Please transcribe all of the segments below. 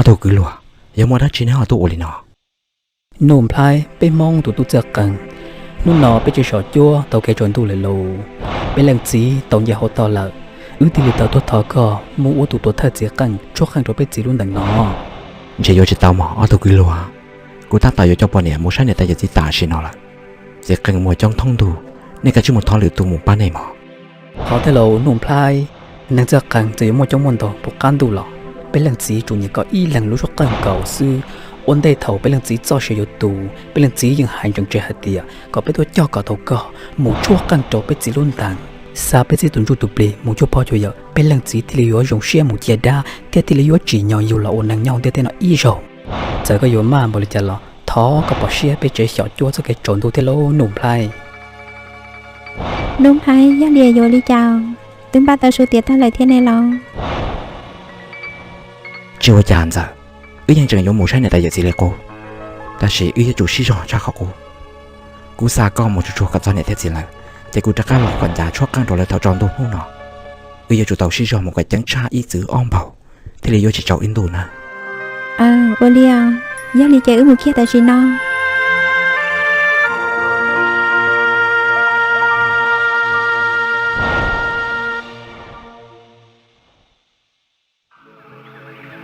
Tus kwv luag, yog muaj dab tsi neb ho tuaj ua li no? Nuj Nplhaib, peb Hmoob tus tub txawj qeej, hnub no peb tseem sov cuab tau kev tsaus ntuj lawm lauj. Peb leej txiv tau nce hauv toj lawm, wb thiaj li tau tuaj thov koj mus ua tus tuam thawj txiv qeej tshuab qeej rau peb txiv lub ntees no. Ntshe yuav tsis tau mog ob tug kwv luag, kuv tab tom yuav coj poj niam mus saib niam tais yawm txiv tam sim no lawm. Txiv qeej muaj coob thoob ntuj, nej kav tsij mus thov lwm tus mus pab nej mog. Qhov thiaj los Nuj Nplhaib, neeg txawj qeej txawm yuav muaj coob muaj ntau puv qab ntuj los peb leej txiv tsuas nyiam koj ib leeg lub suab qeej nkaus xwb. Ua ntej thaum peb leej txiv txoj sia yuav tu, peb leej txiv yeej hais ntsees tseg hais tias kom peb tuaj coj kom tau koj mus tshuab qeej rau peb txiv lub ntees, xa peb txiv tus ntsuj tus plig mus cuag pog cuag yawm, peb leej txiv thiaj li yuav zoo siab mus cia dab thiab thiaj li yuav tsim nyog yug los ua neeg nyob ntiaj teb no ib zaug. Txawm koj yuav maj npaum li cas los thov koj pom siab peb tsev xyom cuab txoj kev tsaus ntuj thiab lauj Nuj Nplhaib. Nuj Nplhaib, yog li yuav li cas? Twb npaj tau suab tiav tag lawm thiab ne los? Tsis ua cas Ntxawm, wb yeej tseem yuav mus saib niam tais yawm txiv li qub, tab sis wb yuav tsum sib zog tshaj qhov qub. Kuv xa koj mus tsuag tsuag kom txog niam thiab txiv lawv, ces kuv rov qab los kom ncav tshuab qeej rau lawv thaum tsaus ntuj hnub no. Wb yuav tsum tau sib zog mus kom ceev tshaj ib txwm ob npaug, thiaj li yuav tsis tsaus ib ntuj na. Ua li os, yog li ces wb mus kiag tam sim no.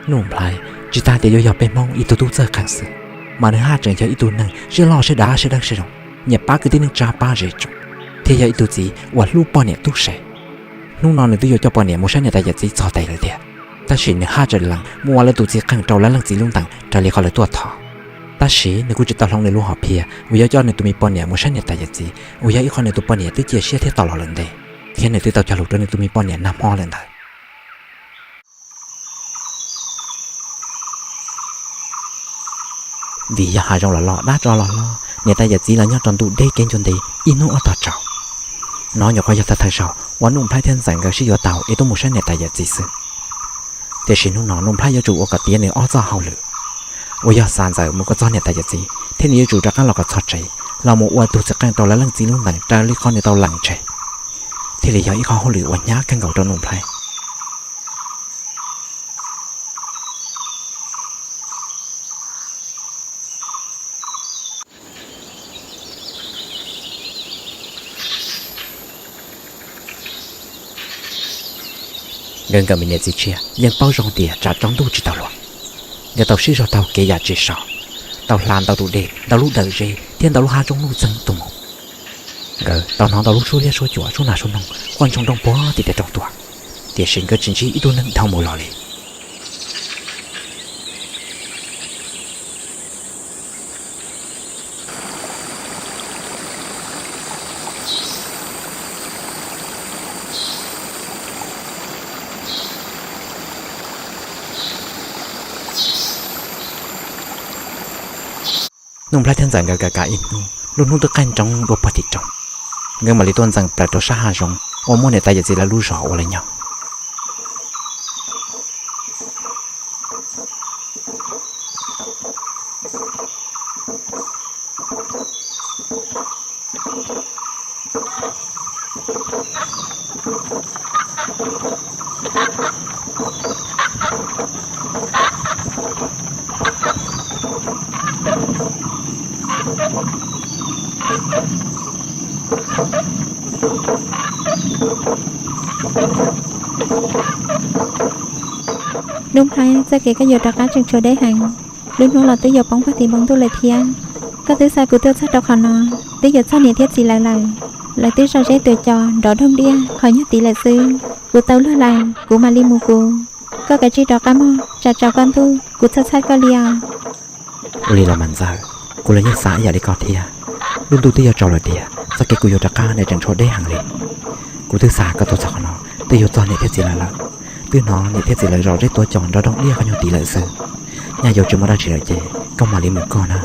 Nuj Nplhaib tsis tas tias yuav yog peb Hmoob ib tug tub txawj qeej xwb, mas nws haj tseem yog ib tug neeg siab loj siab dav siab dawb siab zoo, nyiam pab kwv tij neej tsa pab zej tsoom, thiab yog ib tug txiv uas hlub poj niam tub se. Hnub no nws twb yuav coj poj niam mus saib niam tais yawm txiv txog tes lawm tiag, tab sis nws haj tseem lees mus ua lawv tus txiv qeej rau lawv leej txiv lub ntees raws li qhov lawv tuaj thov. Tab sis nws kuj tsis tau hloov nws lub hom phiaj uas yuav coj nws tus me poj niam mus saib niam tais yawm txiv uas yog ib qho nws tus poj niam twb cia siab thiab tos los lawm ntev, thiab nws twb tau cog lus rau nws tus me poj niam nag hmo lawm ntawd. Vim yog hav zoov los loj dab tsov los loj, niam tais yawm txiv los nyob rau ntu deb kev ncua ntev ib hnub ob tog tsaus. No nyuam qhuav yog thawj thawj zaug uas Nuj Nplhaib thiab Ntxawm nkawd sib yuav tau es tuaj mus saib niam tais yawm txiv xwb. Tiam sis hnub no Nuj Nplhaib yuav tsum ua kom tiav nws ob txoj hauj lwm, uas yog xa Ntxawm mus kom txog niam tais yawm txiv thiab nws yuav tsum rov qab los kom txog tsev, los mus ua tus txiv qeej rau lawv leej txiv lub ntees raws li qhov nws tau lees tseg, thiaj li yog ib qho hauj lwm uas hnyav kawg nkaus rau Nuj Nplhaib. Nkawd nkawm me niam txiv tshiab yeej paub zoo tias tsam tsaus ntuj tsis tau luag. Nkawd tau sib zog taug kev yam tsis so, tau hla ntau tus dej, ntau lub dawm zeb thiab ntau lub hav zoov nuj txeeg tuaj mus. Nkawd tau hnov ntau lub suab liab suab cuam, suab nag suab noog quaj ntsoog nroo puag tim tej roob tuaj, tiam sis nkawd tsis ntsib ib tug neeg dhau mus los li. Nuj Nplhaib thiab Ntxawm nkawd kav kav ib hnub, lub hnub twb qaij nroos dua puag tim roob, nkawd mam li tuaj ntxees plaws rau sab hav zoov uas muaj niam tais yawm txiv lawv lub zos ua lawv nyob. Nuj Nplhaib, txoj kev koj yuav rov qab tseem tshuav deb heev. Lub hnub los twb yuav poob puag tim npoo ntuj lawm thiab. Koj twb xa kuv tuaj txog rau qhov no, twb yuav txog niam thiab txiv lawv lawm. Lawv twb zom zeb tuav cos nrov doog diaj qhov nyuag tid lawm xwb. Kuv tau luag lawm, kuv mam li mus kuv. Koj kav tsij rov qab mog, tsam tsaus koj ntuj, kuv txhawj txhawj koj li os. Ua li los mas Ntxawm, kuv los yeej xav ib yam li koj thiab. Lub ntuj twb yuav tsaus lawm tiag, txoj kev kuv yuav rov qab nws tseem tshuav deb heev li. Kuv twb xa koj tuaj txog qhov no, twb yuav txog niam thiab txiv lawv lawm. Twb hnov niam thiab txiv lawv zom zeb tuav cos nrov doog diaj qhov nyuag tid lawm xwb. Nyaj yuav tsis muaj dab tsi lawm ces koj mam li mus koj na.